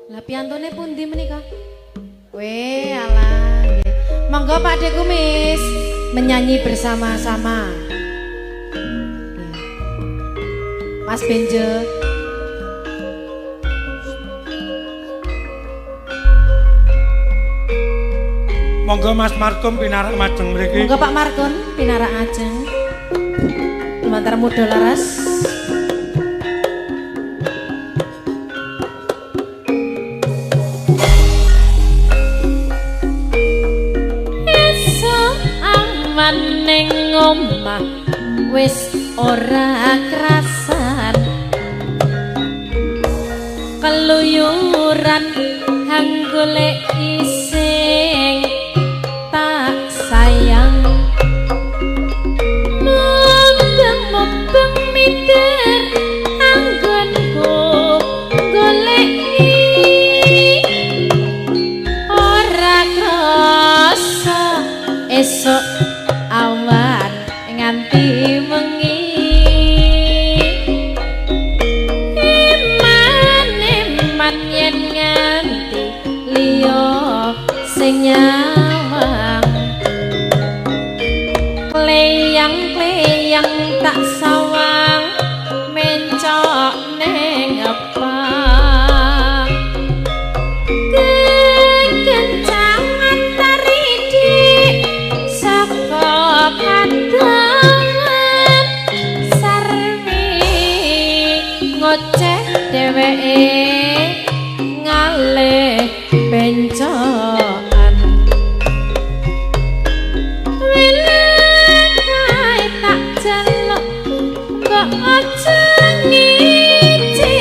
Lah piantune pundi menika? Weh, alah nggih. Monggo Pak De Kumis menyanyi bersama-sama. Nggih. Mas Benjo. Monggo Mas Markum pinarak majeng mriki. Monggo Pak Markun pinarak ajeng. Lumantar muda laras. Esuk aman ning omah wis ora krasan. Keluyuran anggoleki sing tak sayang. Mubeng-mubeng miter anggonku goleki ora krasa esuk awan nganti wengi. Eman-eman yen nganti liya sing nyawang. Kleyang-kleyang tak sawang mencok ning epang. Kekencangan taridi saka kadangan sarwi ngoceh dheweke ngalih bencokan. Wilekae tak jaluk kok aja ngiji.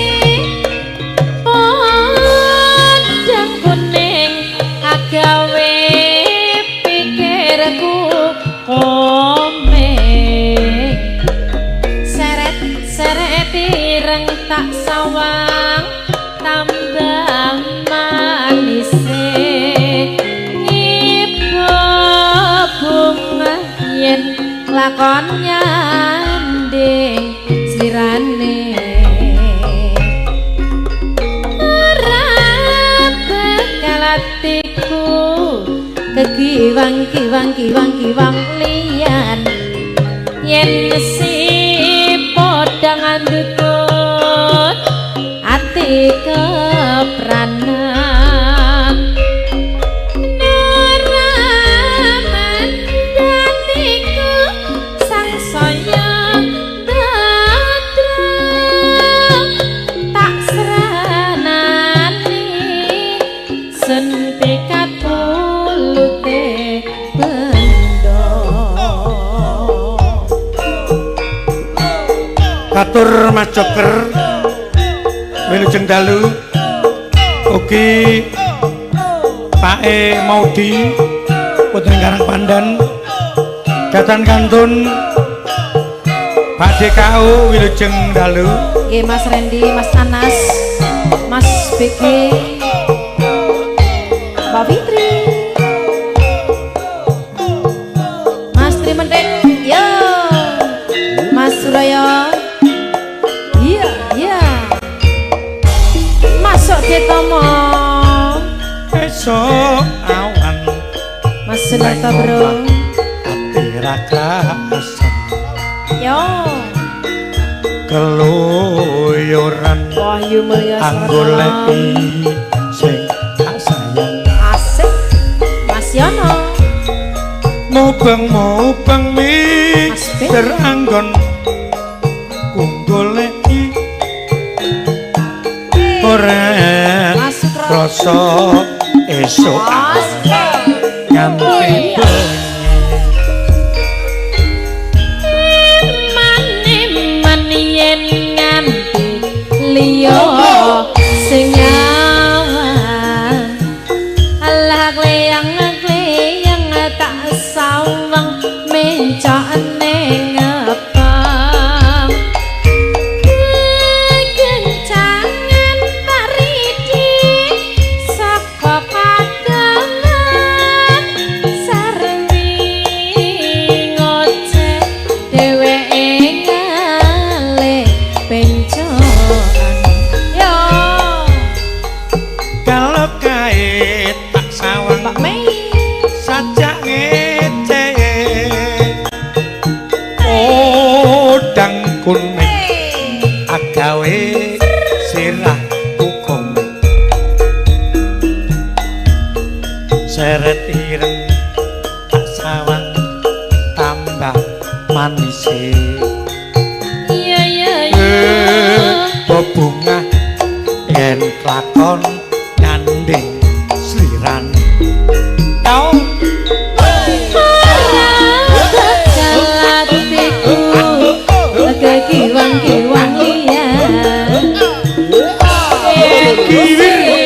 Podang kuning agawe pikirku komeng. Seret seret ireng tak sawang tambah manise. Ngibo bunga yen lakon nyanding slirane. Ora bakal atiku kegiwang kiwang kiwang kiwang liyan. Yen si podang andutut ati kepranan. Naraman datiku sangsaya dadra tak seranani sentikat pulute bendo. Katur Mas Joker wilujeng dalu. Ugi Pake Maudi putri Karang Pandan datan kantun Pak DKU wilujeng dalu. Nggih Mas Randy, Mas Anas, Mas BG, Mbak Fitri, Mas Trimentik, yo, Mas Suraya, iya iya, masuk Detomo, Esuk awan Mas Sunarto bro, ati ra krasan yo, keluyuran Wahyu Mulya selamat malam. anggoleki sing tak sayang. Asik, Mas Yono, Mubeng-mubeng Mas Ben. miter anggon kunggoleki ora Mas Sutro, krasa esuk awan nganti bengi. Eman-eman yen nganti liya sing nyawang. Alah kleyang-kleyang tak sawang mencok ning epang. Kekencangan taridi saka kadangan sarwi Bapak Mei. Sajak ngece podang kuning agawe sirah kukum seret ireng tak sawang tambah manise. Iya iya iya. Bebungah yen klakon nyanding sliran tau. Ora bakal atiku kekiwang-kiwang liyan. Yen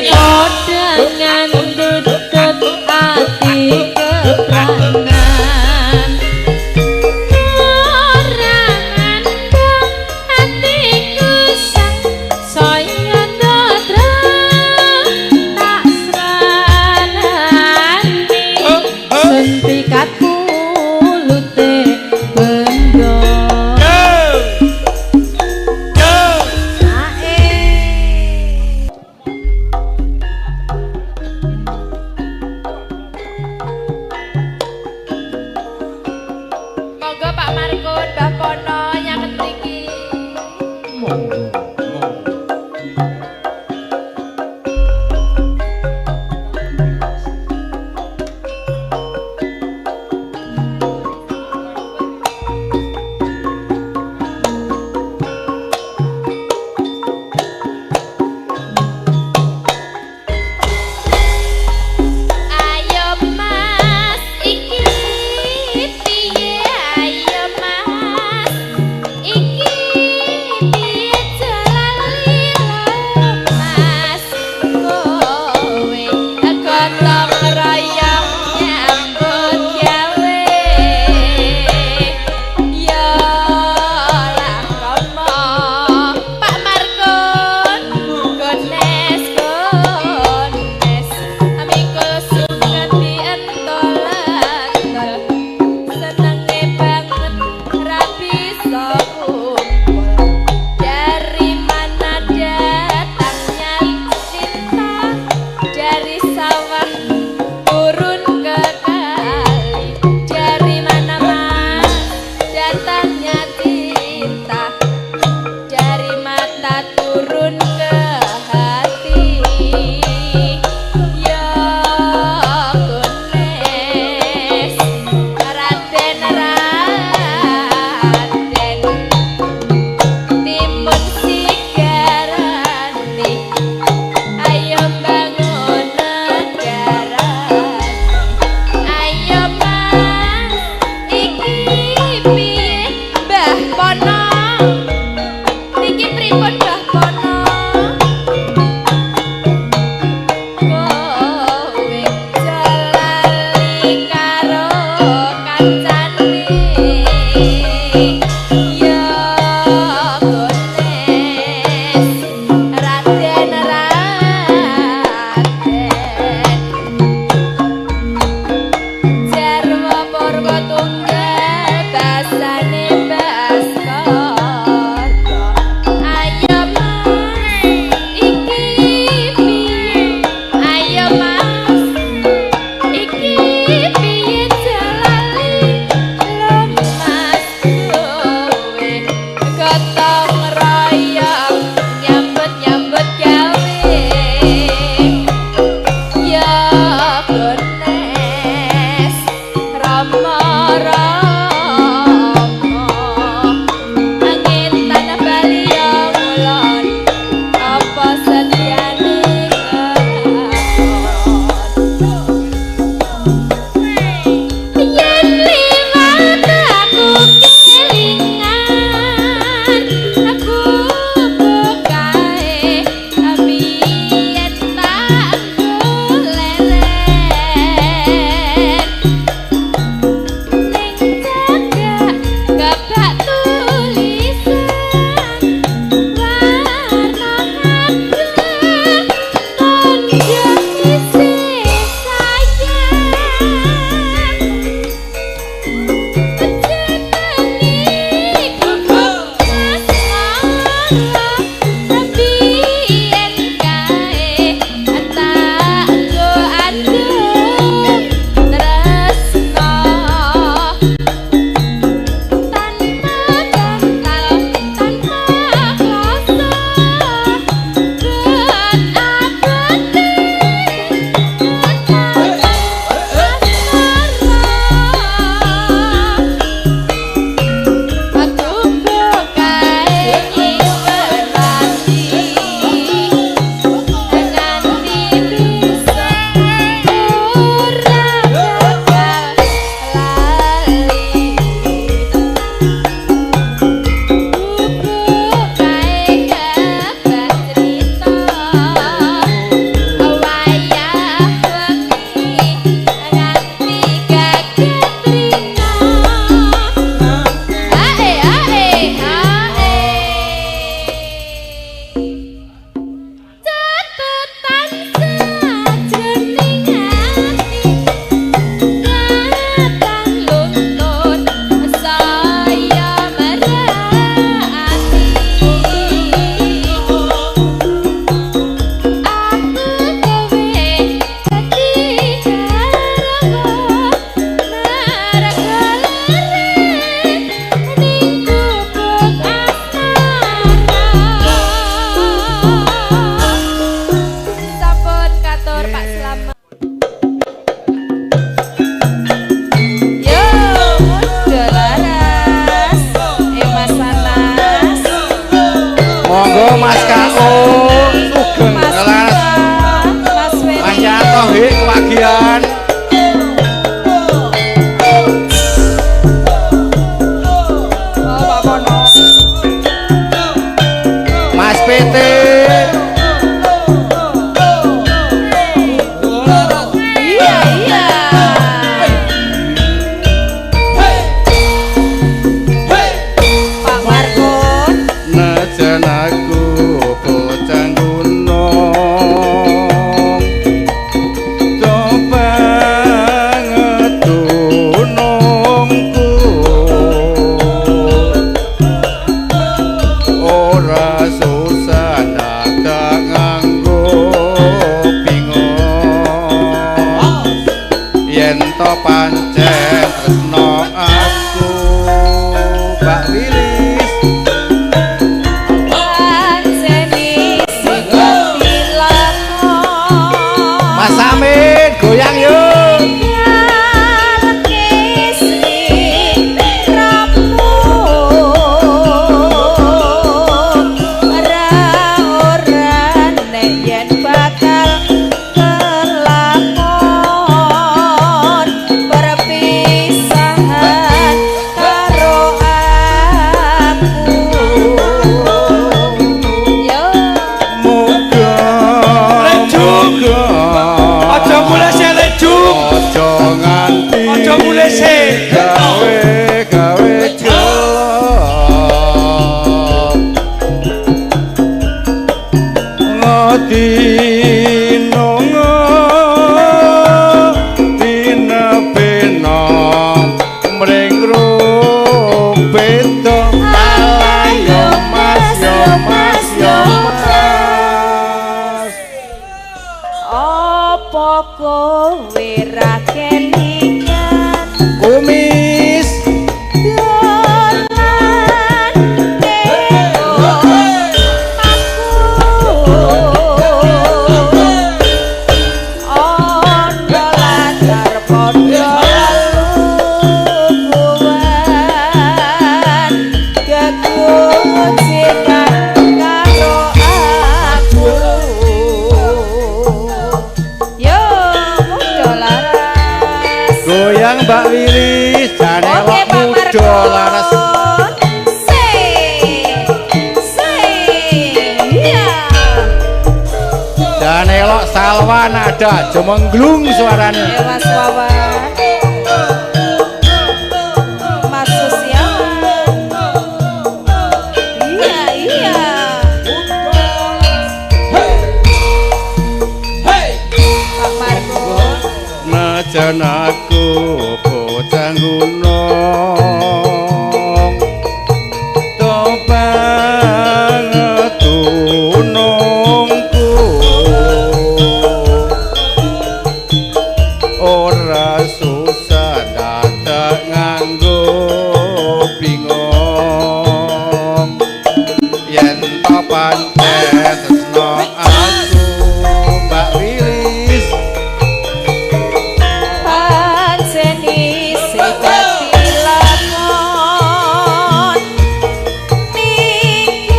padha ngandut ati kepranan. Ora ngandung atiku sang saya ndadra tak sranani. Sentikat mulute bendo. Pancen tresno aku, Mbak Wilis. Pancen isih dadi lakon. Mas Amin goyang yuk. Ngalekis sliramu, ora ora nek yen bakal kelakon perpisahan karo aku. Yo. Muga Lejung. muga Aja mulih sik, Lejung. Aja nganti Aja mulih sik. Gawe gawe gelo ngodino ngodina bena mring beda. Ayo Mas, yo Mas, yo Mas. Apa kowe ra kelingan Kumis dolan ning omahku, ana latar padha lungguhan gegojekan karo aku. Yo, muda laras. Goyang, Mbak Wilis, jane Oke, elok Pak muda Marco. Laras. Se, se, iya. Jane elok Salwa nada jemengglung suarane. Ya, Mas Wawan. Mas Susiawan. Iya. Pak Marco. Najan aku bocah gunung topang tunungku, ora susah dadak nganggo bingung yen to pancen tresno aku, Mbak Wilis. Pancen isih dadi lakon ninggalke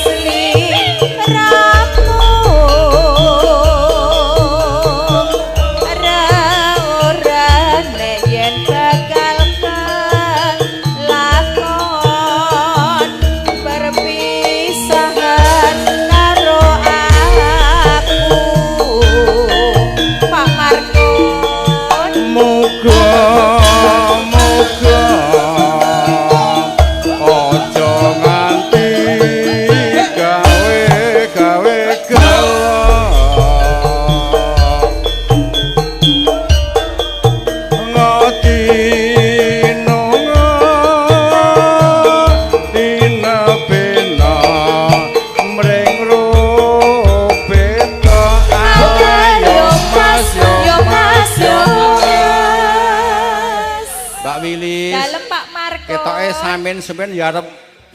sliramu, ora ora nek yen bakal kelakon perpisahan karo aku. Pak Marco. Muga muga aja nganti gawe gawe gelo ngodino ngodina bena mring beda. Ayo Mas, yo Mas, yo Mas. Mbak Wilis. Dalem, Pak Marco. Ketoke Samin sampean ya arep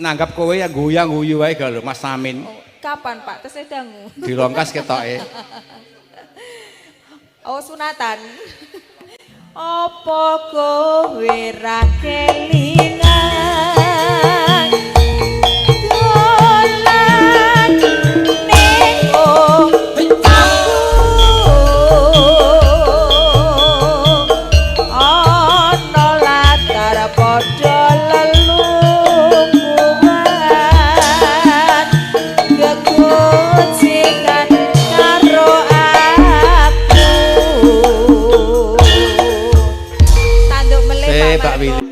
nanggap kowe ya goyang guyu wae ga lho, Mas Samin. Oh, kapan, Pak? Tesih dangu. Dirongkas ketoke. Oh, sunatan. Apa kowe ra kelingan dolan ning omahku, ana latar padha lelungguhan gegojekan karo aku. Tanduk melih. Eh, Pak Mbak Marco. Wilis.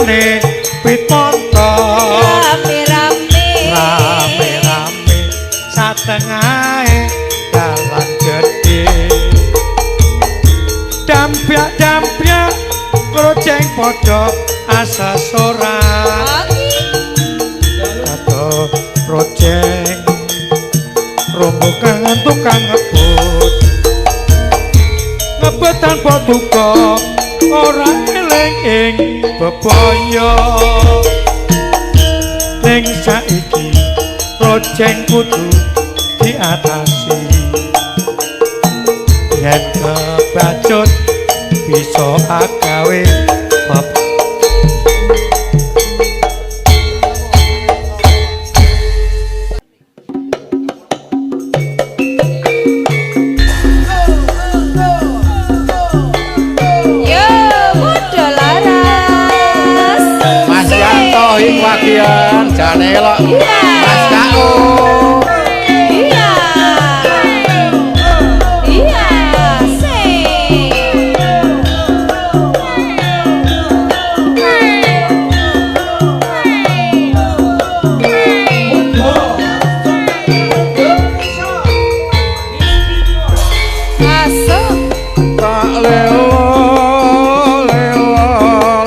Tanggane pit montor. Rame-rame. Rame-rame satengahe dalan gedhe. Dampyak-dampyak kroceng padha asasoran. Kata roceng rombongan tukang ngebut. Ngebut tanpa duka ora eling ing bebaya. Ning saiki roceng kudu diatasi. Yen kebacut bisa agawe bab. Yo, padha laras. Mas Yanto ing wagian jane elok. Iya. Mas Kau. Iya. Iya, sing. Masuk. Tak lelo lelo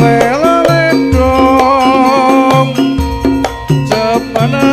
lelo ledong cepenang.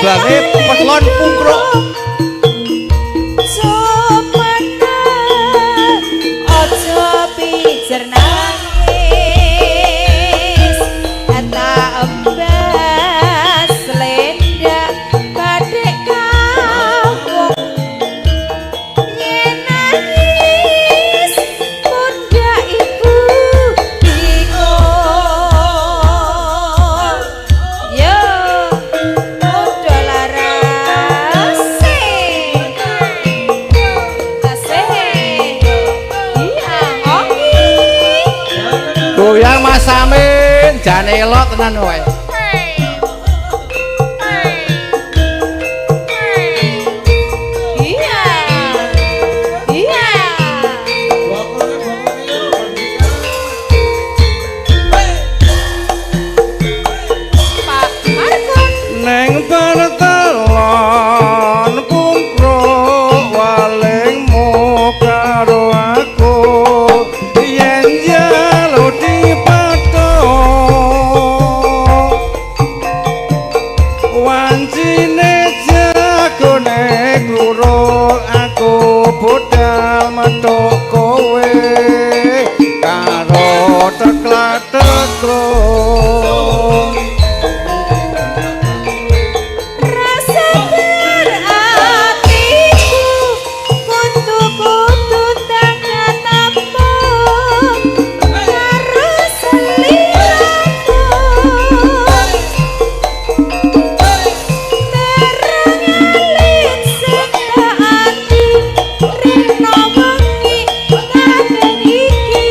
Dalange petelon pungkruk. Aja pijer nangis, tak embas lendak badhe kawung. Yen nangis pundak ibu bingung. Yo muda laras asih. Iya, oke. Goyang Mas Amin, jane elok tenan kowe. Iya. Iya. Pak Markon. Neng pertelon pungkruk walingmu karo aku yen njaluk dipethuk wancine jagone kluruk aku budal methuk kowe karo teklak-tekluk. Rasa beratiku kutu-kutu tak tampa karo seliramu. Terang alit sing ati rino wengi kabeh iki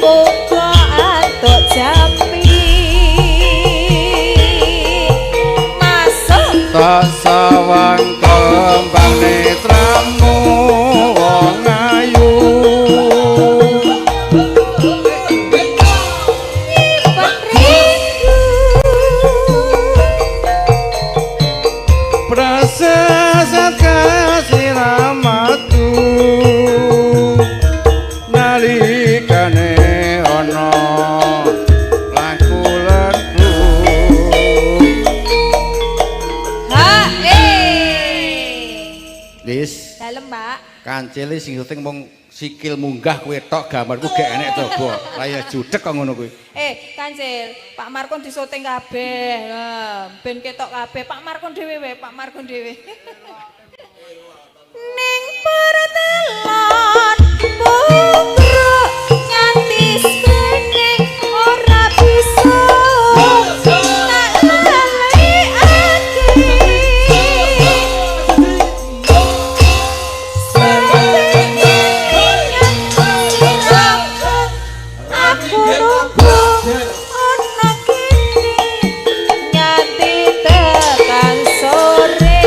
muga antuk jampi masuk. Tak sawang kembang netramu wong ayu. Nyimpen rindu. Prasasat kasiramatu nalikane ana laku lentu. Ha eh. Lis, Dalem, Pak. Kancile sing syuting mung sikil munggah kowe tok, gambarku gak enek coba. Lah ya judeg kok ngono kuwi. Eh, Kancil, Pak Markon disoting kabeh. Lah, ben ketok kabeh. Pak Markon dhewe wae, Pak Markon dhewe. Ning pertelon pungkruk nganti sprene ora bisa tak lalekake. Aku nunggu ana kene nganti tekan sore.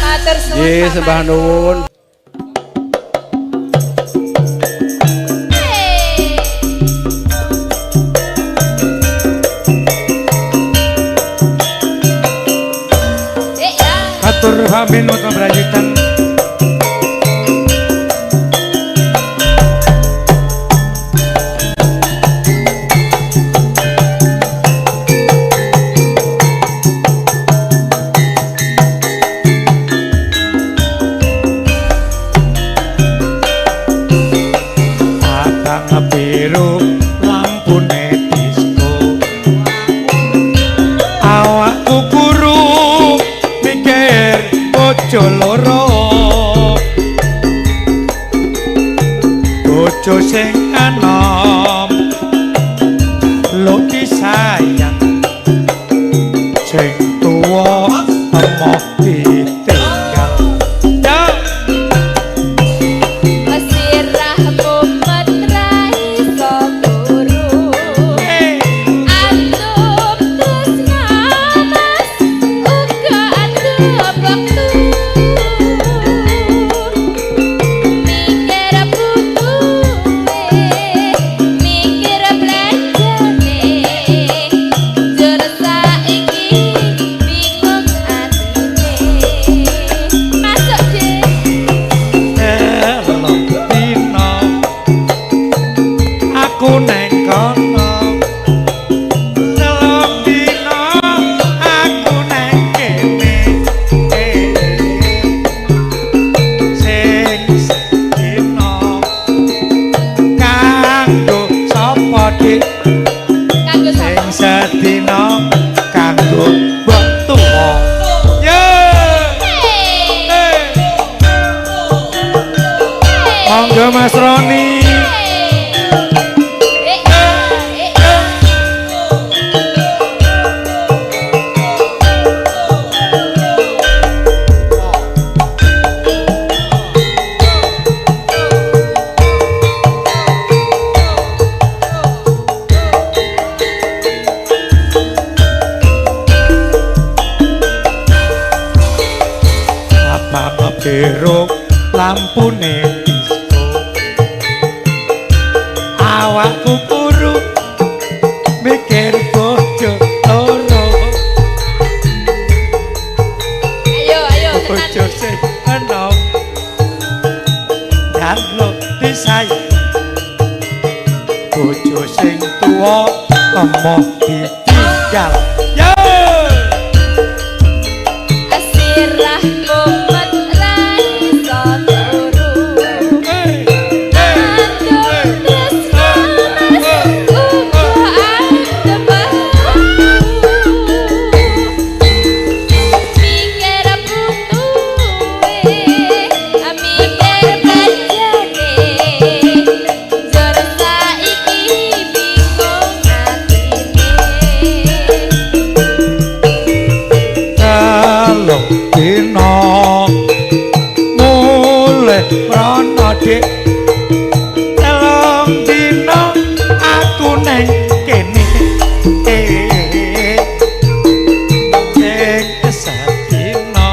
Matur suwun. Nggih, Pak sembah Markon. Nuwun. Eh, ya. Katur Amin wonten Brayitan. Abang biru lampune disco, awakku kuru mikir bojo loro, bojo sing anom lo disayang, sing tuwa emoh ditinggal ya. Sirahmu metra iso turu. Eh. Antum tresna mas uga antum wektu. Mikir butuhe, mikir blanjane. Jur saiki bingung atine. Masuk, Dik. Elok dina aku neng kono. lampune disko. Awakku kuru mikir bojo loro. Ayo, ayo, tenan. Bojo sing enom njaluk disayang, bojo sing tuwa emoh ditinggal. Yo! Sirah mumet ra iso turu. Hey, hey, Andum hey. tresno mas uga adem aku. Mikir putuwe, mikir bajane. Njur saiki bingung atine. Telung dina mulih mrono dik, telung dina aku neng kene. Sing kesedina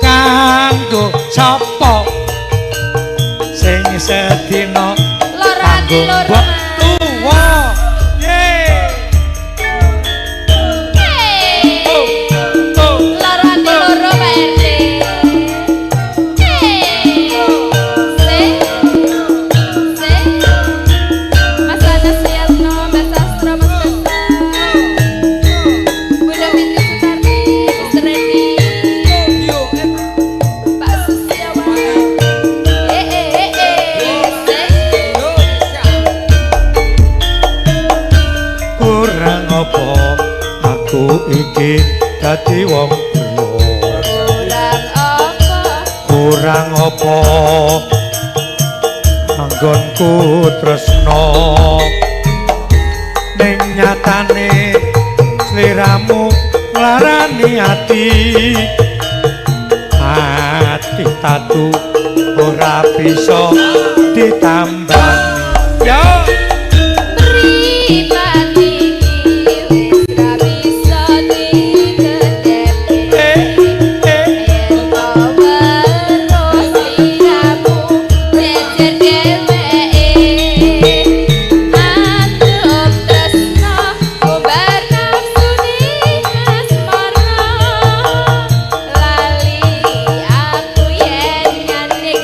kanggo sapa, sing sedina Loro ati kanggo loro mbok Mas. tuwa. Ye. Hey. Oh, oh. Loro ati loro Pak RT. Hey. Se. Se. Mas Anas Suyatno, Mbak Sastro, Mas Besta. Bunda Fitri Sutarti, Mr. Randy. Pak Susiawan. Eh eh eh eh. Se. Kurang apa aku iki dadi wong priya, Kurang apa? Kurang apa anggonku tresno, ning nyatane sliramu nglarani ati, ati tatu ora bisa ditambani. Yo. Mripat iki wis ra bisa dikedepi. Eh, eh. Yen to weruh sliramu jejer dheweke. Andum tresno umbar nafsune asmara. Lali aku yen nyanding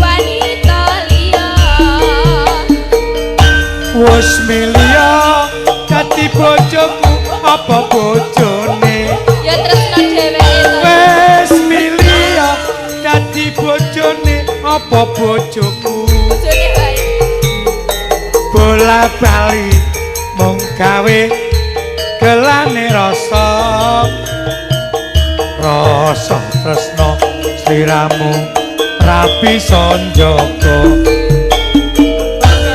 wanita liya. Wis milio dadi bojoku apa bojone, Ya tresno dheweke to. Wis milio dadi bojone apa bojoku, Bojone wae. Bola bali mung gawe gelane rasa, rasa tresno sliramu ra bisa njaga.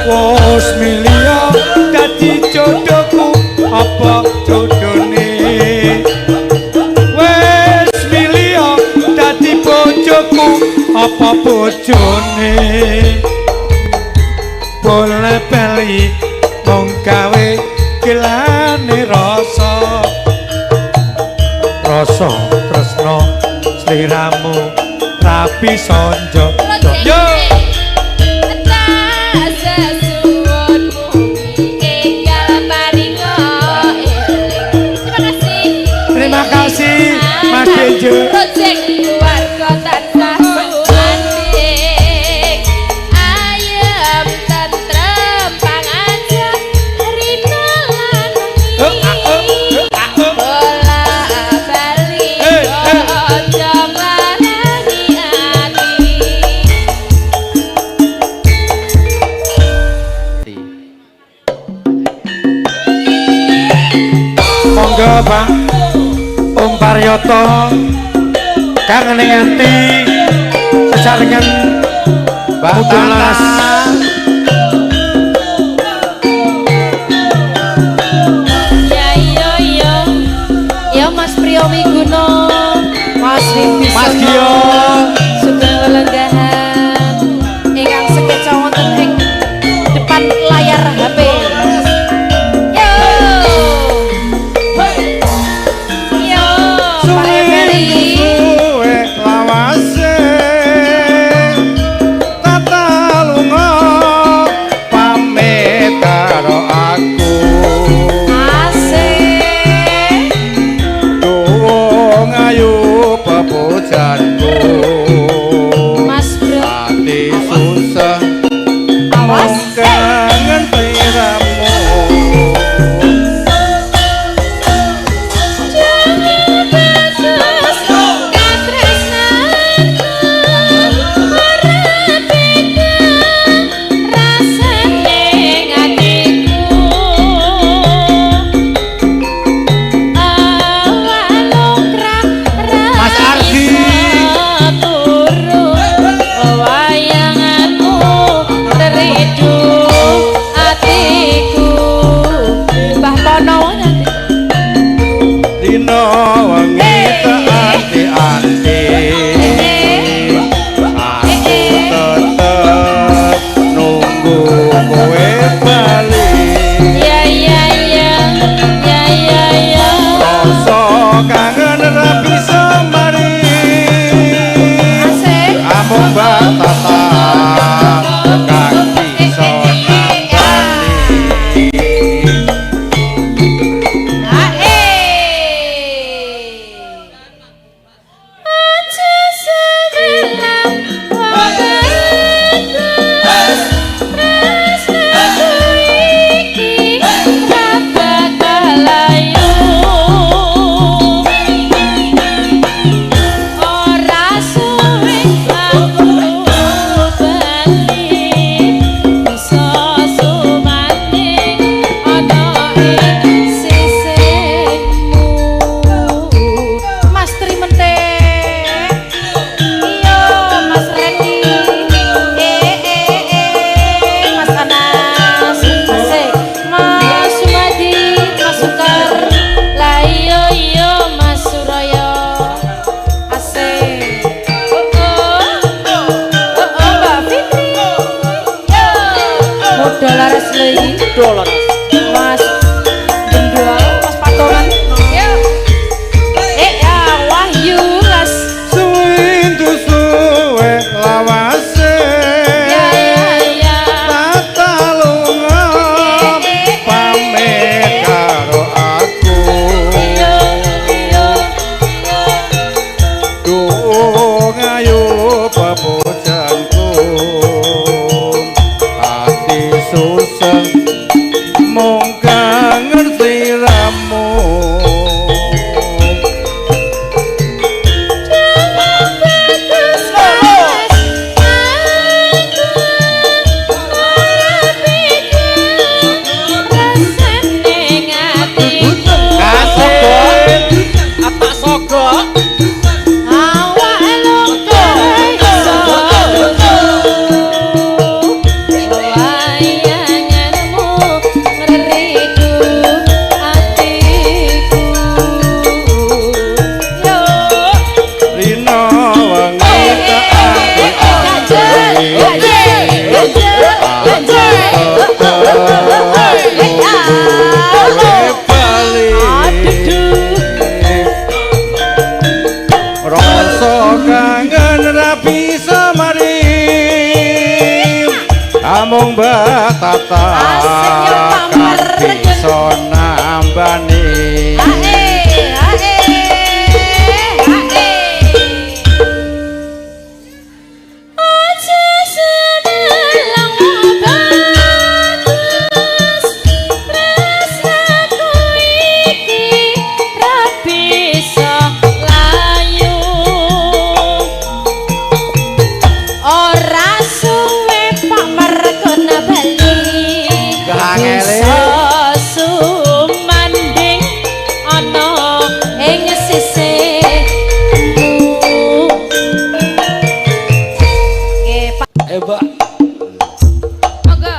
Wis milio dadi jodohku apa jodone, wis milio dadi bojoku apa bojone, bola bali mung gawe gelane rasa, rasa tresno sliramu ra bisa njaga. Yo. Tak sesuwun mugi enggal paringa eling. Terima kasih. Terima kasih, Mas Dejo. Project keluarga tansah sumanding. Ayem tentrem pangajak rina lan Oh, ah, oh, wengi. oh, ah, oh. Bola bali Eh, eh. aja nglarani ati. Monggo Pak Om Paryoto kang nganti sesarengan Mbak Mudun Tata. Laras. Ya iya iya. Ya Mas Priyo Wiguno, Mas Wibisono, Mas Gio. Sugeng lelenggahan ingkang sekeca wonten ing depan layar HP. Yo. Yo, Pak Eferi. Suwe lawase. Mas Bendol, Mas Patongan. Yo. Eh ya Wahyu Las. Suwindu suwe lawase. Ya ya ya. Tata lunga pamit karo aku. Yo yo yo. Duh ngayu pepujanku ati susah mung kangen sliramu. Atak sogok. Rino wengi tak bali rasa kangen ra bisa mari amung batata Asik yo, Pak kang Margun. bisa nambani. Ora suwe Pak Margun bali. Angele. Bisa sumanding ana ing sisihmu. Nggih, Pak. Ayo, Mbak. Monggo.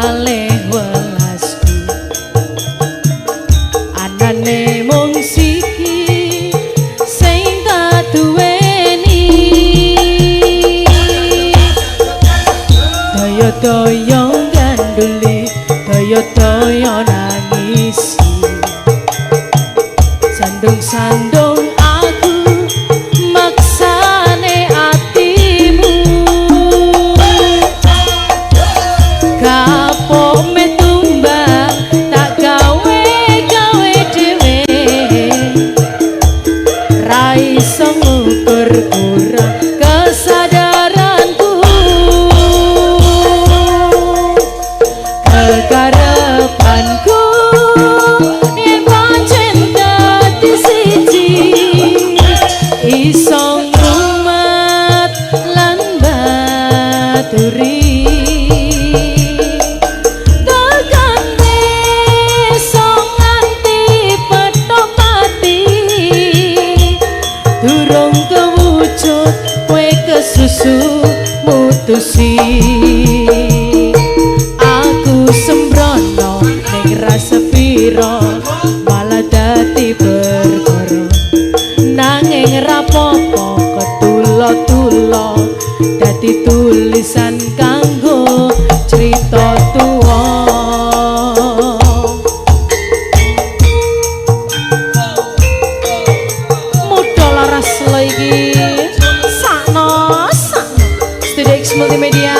kalih welasku. Anane mung siki sing tak duweni, daya-daya ganduli, daya-daya nangisi. Sandung-sandung aku maksane atimu, kapok metumbang tak gawe gawe dhewe, ra iso ngukur kurang kesadaranku. Kekarepanku yen pancen dadi siji, iso ngrumat lan baturi. Tekan besok nganti petok mati, durung kewujud kowe kesusu mutusi. Aku sembrono ning rasa piro malah dadi perkara, nanging rapopo ketulo-tulo dadi tulisan kanggo crita tuwa. Muda laras lo iki sakno sakno. Studio X Multimedia.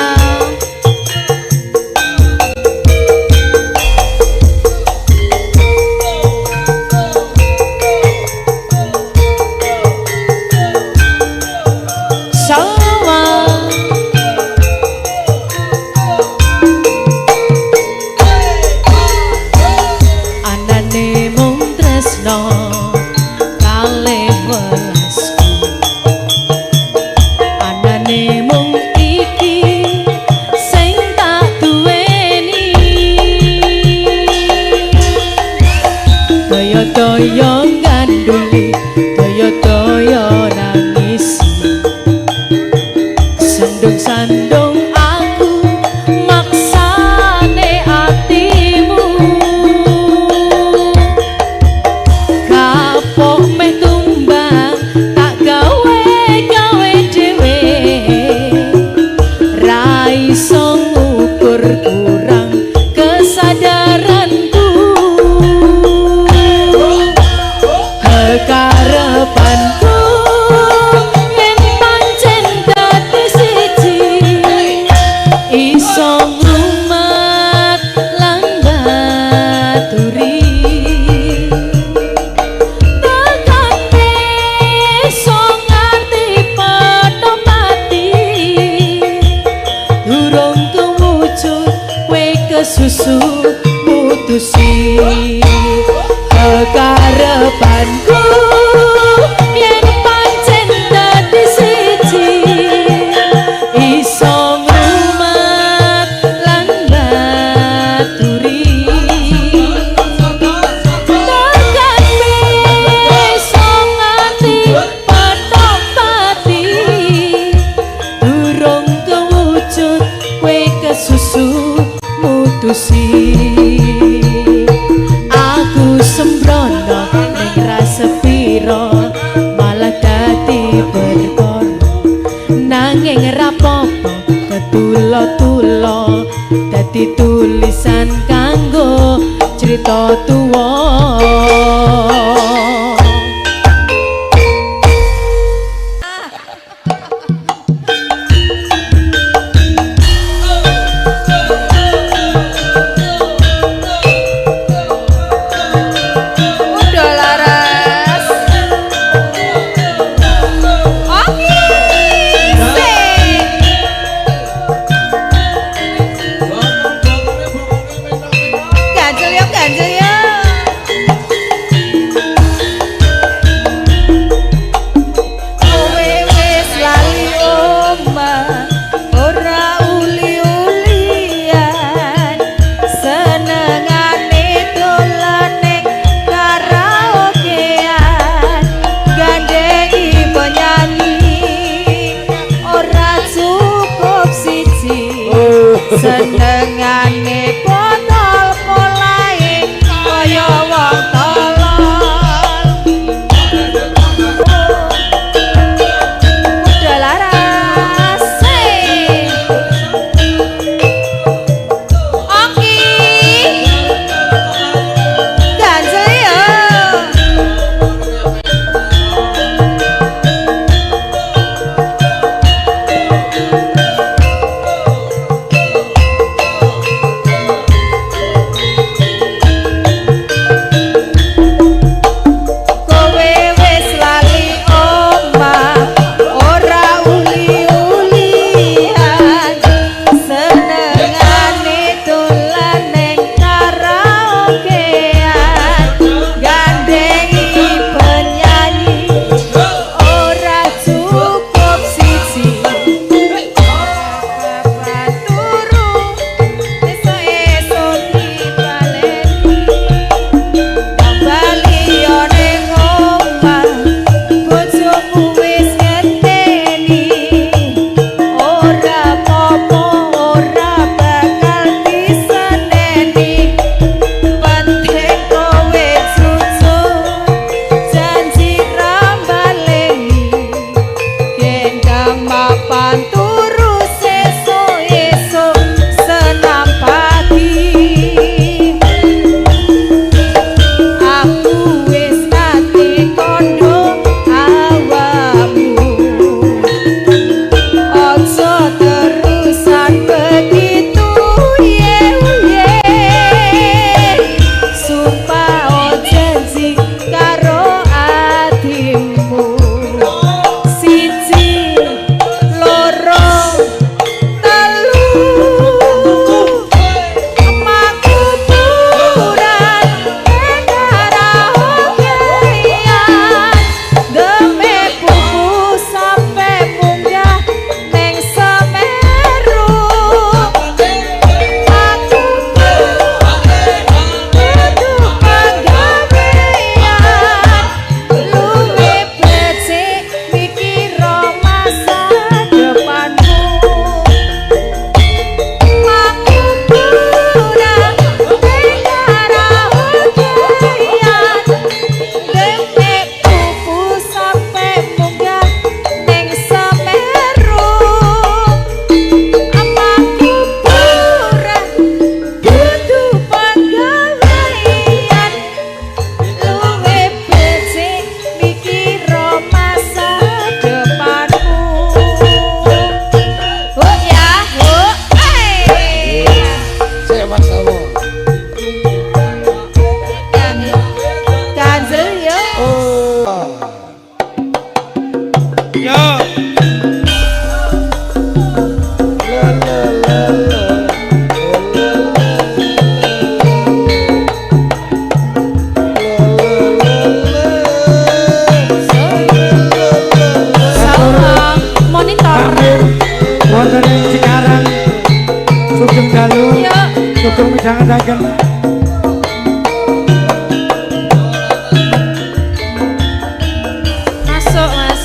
Sawa. Anane mung tresno kalih welasku, anane mung iki sing tak duweni. Daya-daya ganduli, daya-daya nangisi. Sandung-sandung aku maksane atimu, kapok meh tumbang tak gawe gawe dhewe, ra iso ngukur kurang kesadaranku. Kekarepanku yen pancen dadi siji, iso ngrumat lan baturi. Tekan besok nganti padha mati, durung kewujud kowe kesusu mutusi. Kekarepanku yen pancen dadi siji, iso ngrumat lan baturi. Tekan besok nganti padha pati, durung kewujud kowe kesusu mutusi. Aku sembrono ning rasa piro malah dadi perkara, nanging rapopo ketulo-tulo dadi tulisan kanggo crita tuwa. Udah laras. Oke. Sik. Ganjel ya, ganjel ya. Senengane botol polahe kaya wong tolol. Udah laras. Hey. Oki. Ganjel ya. Kowe wis lali omah, ora uli-ulian. Senengane dolan ning karaokean. Gandengi penyanyi ora cukup siji. Bapak turu esuk-esuk dibaleni. Bali yo ning omah, bojomu wis ngenteni. Ora apa-apa, ora bakal diseneni. Penting kowe jujur, janji ra mbaleni. Gendang mapan turu sesuk-esuk senam pagi. Aku wis nate kondo awakmu. Ojo terusan begitu ye ye. Sumpah janji karo atimu. Siji, loro, telu. Makuburan karaokean. Demi pupu sampe munggah neng Semeru. Aku kudu penggawean. Luwe becik mikiro masa depanmu. Makuburan karaokean. Demi pupu sampe munggah neng Semeru. Makuburan kudu penggawean. Luwe becik mikiro masa depanmu. Huk ya, huk. Hey. Sik Mas Sawo. Ganjel ya. Yo. La la la la. Salah monitor. Amir wonten ing Cikarang. Sugeng dalu. Yo. Sugeng midhangetaken. Masuk Mas.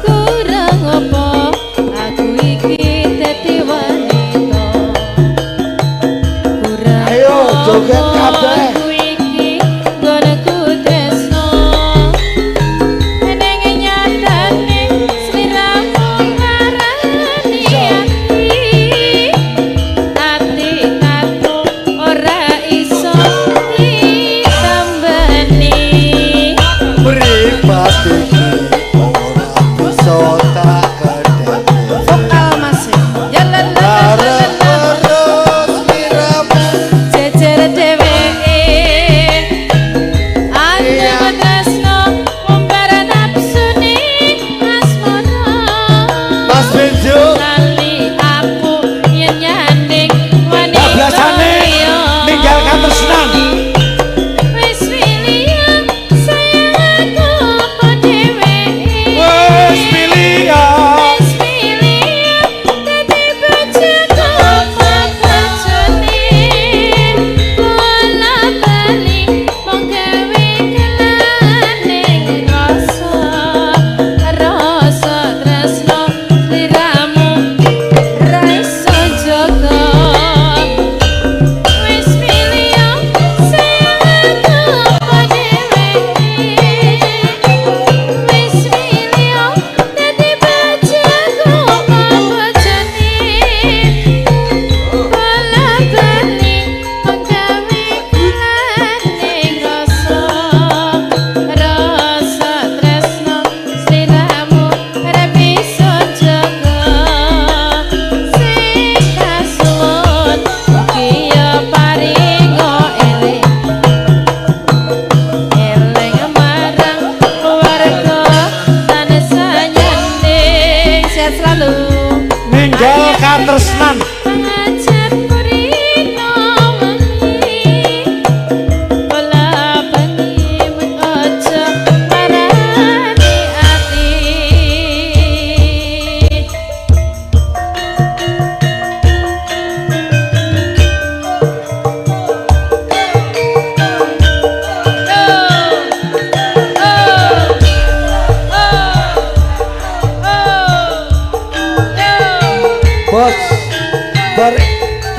Kurang apa aku iki dadi wanita. Kurang Ayo, joget apa kabeh. aku iki nggonku tresno. Neng nyatane sliramu ngarani ati. Ati aku ora iso ditambani. Mripat iki ora bisa tak kedheni. Vokal Mas. Ya la la la la Arep la. terus liramu. Jejer dheweke. Aku tresno ngumbar nafsune asmara. Mas Benjo. Lali aku yen nyanding wanita Bablasane liya. ninggal katresnan. Wis pilih sayang aku apa dheweke. Wis pilih ya. Wis pilih dadi bojoku apa bojone. Bola bali mung gawe kelaning rasa. Rasa tresno sliramu ra iso jaga.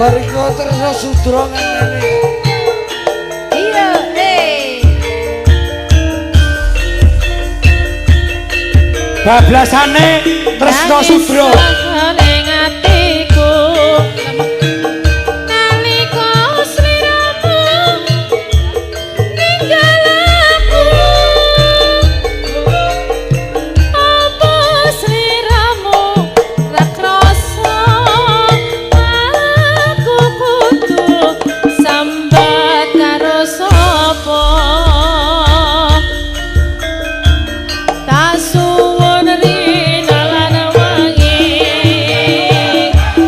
Kabar iku Tresna Sudra ngene. Iya, eh. Bablasane Tresna Sudra. Ning atiku nalika sliramu ninggal aku, apa sliramu ra krasa aku kudu sambat karo sapa? Tak suwun rina lan wangi,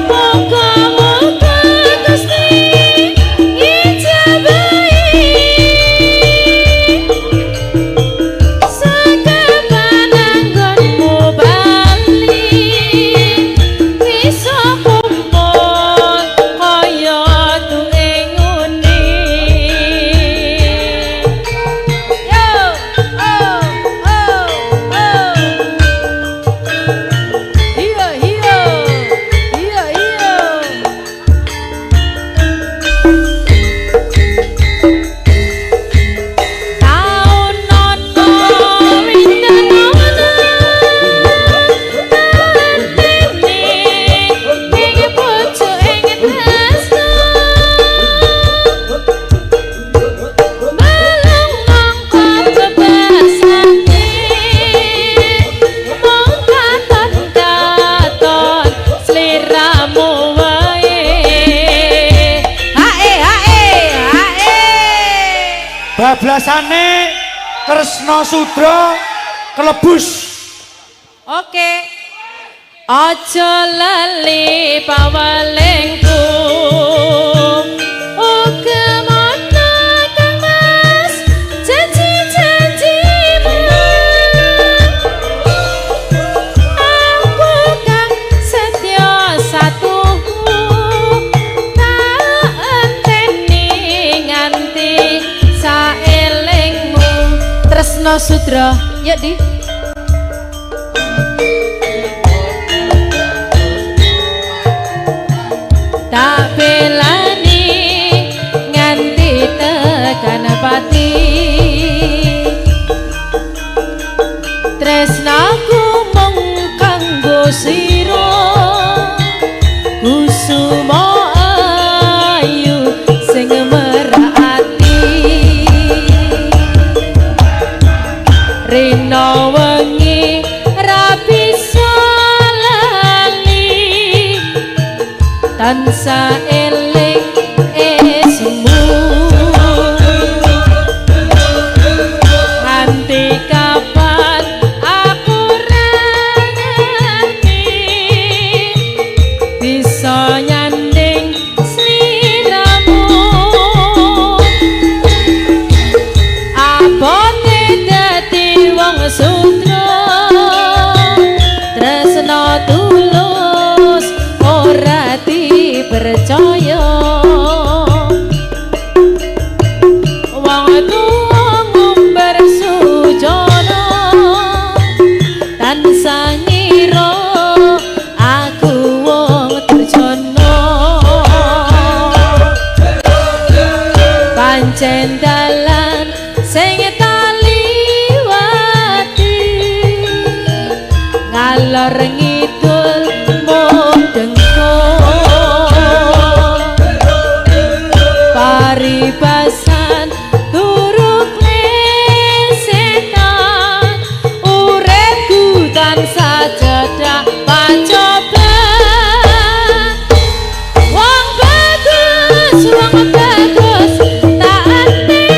muga-muga Gusti ngijabahi. Sakapan anggonmu bali bisa kumpul kaya tuwe ngene. Yo, oh, oh, oh. Iya, iya. Iya, iya. Taun nono windanono atine ing pucuk ing tresno balung mangko bebasane mung katon katon sliramu wae. Hae, hae, hae. Bablasane Tresna Sudra kelebus. Oke. Aja lali pawalengku, uga mono Kang Mas janji-janjimu. Aku kang setya satuhu tak enteni nganti saelingmu. Tresna Sudra, yuk di. Tak belani nganti tekan pati, tresnaku mung kanggo sira, kusumo ayu sing merak ati. Rina wengi ra bisa lali, tansah eling esmu. Nganti kapan aku ra ngerti bisa nyanding sliramu. Abote dadi wong sutra, tresna tulus ora dipercaya. Wong tuwa ngumbar sujana tansah ngira aku wong durjana. Pancen dalan sing taliwati ngalor ngidul mung dengkul. Paribasan turu klesetan, uripku tansah cedhak pacoban. Wong bagus, wong bagus tak enteni.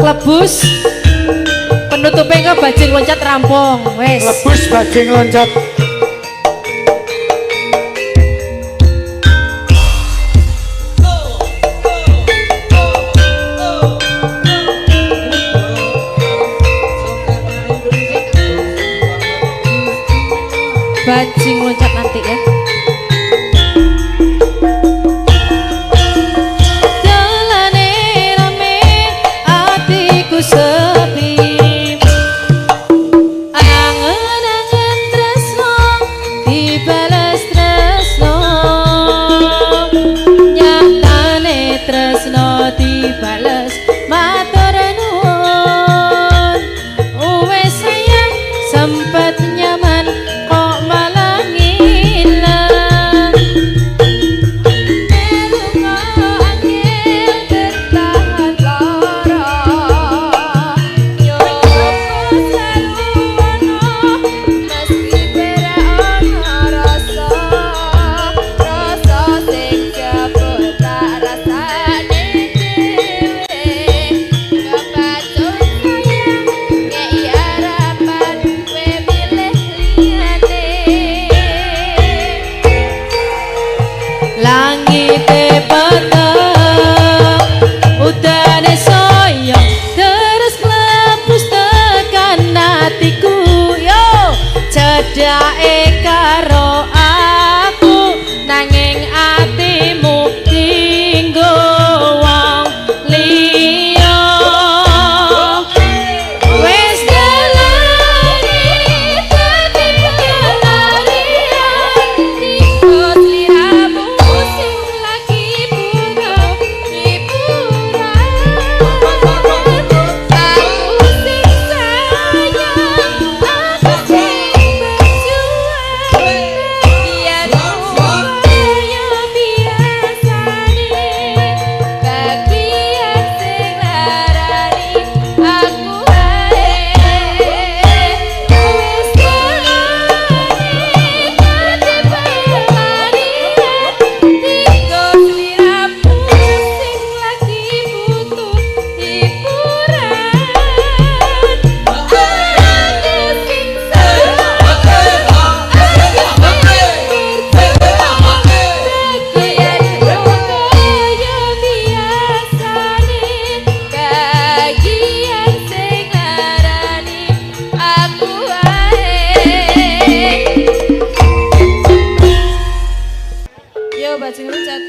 Klebus. Penutupnya ke bajing loncat rampung. Wes. Lebus bajing loncat. Bajing loncat nanti ya. Dalane rame atiku sepi. Angen-angen tresno dibales tresno. Nyatane tresno dibales matur nuwun. Wes sayang sempet nyaman kok malah ngilang. Melu kok angel bertahan lara. Nyoba selalu ono meski ora ono rasa. Rasa sing jebul tak rasane dhewe. Kepacut sayang ngei harapan kowe milih liyane. Langite peteng udane saya terus klebus tekan atiku yo cedhake karo aku nanging atimu dinggo wong liya wis dalane dadi pelarian Tikus liramu sing lagi butuh hiburan. Aku sing sayang, aku sing berjuang. Bagianmu kaya biasane, bagian sing larani aku ae. Wis dalane dadi pelarian. Tikus liramu sing lagi butuh hiburan. Aku sing sayang, aku sing berjuang. Bagianmu kaya biasane, bagian sing larani aku ae. Yo bajing loncat.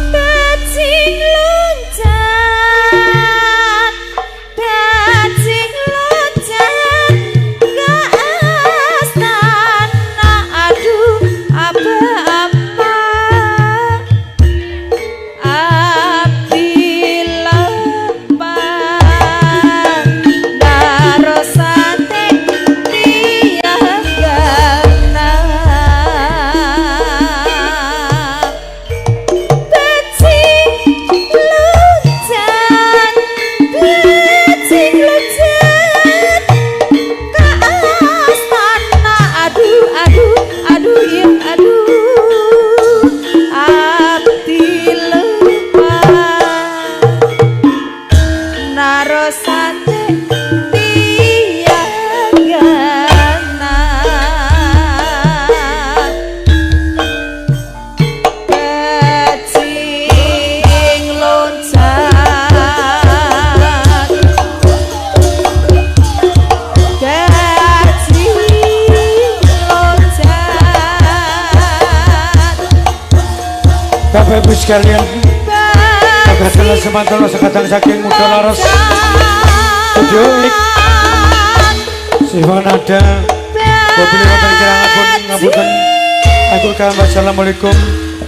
Bajing loncat, bajing loncat ke astana, aduh apa-apa abdi lepas narosate tiagana. Bajing loncat, bajing loncat ke astana, aduh aduh aduh ya aduh abdi lepas narosate tiagana. Bajing loncat, bajing loncat. Bapak Ibu sekalian, Kagatelan semantono sekadang saking muda laras. Studio Iwan ada Mobil wonten kirangan pun ngapunten. Aku kalam, wassalamualaikum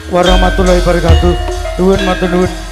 warahmatullahi wabarakatuh. Nuwun, matur nuwun.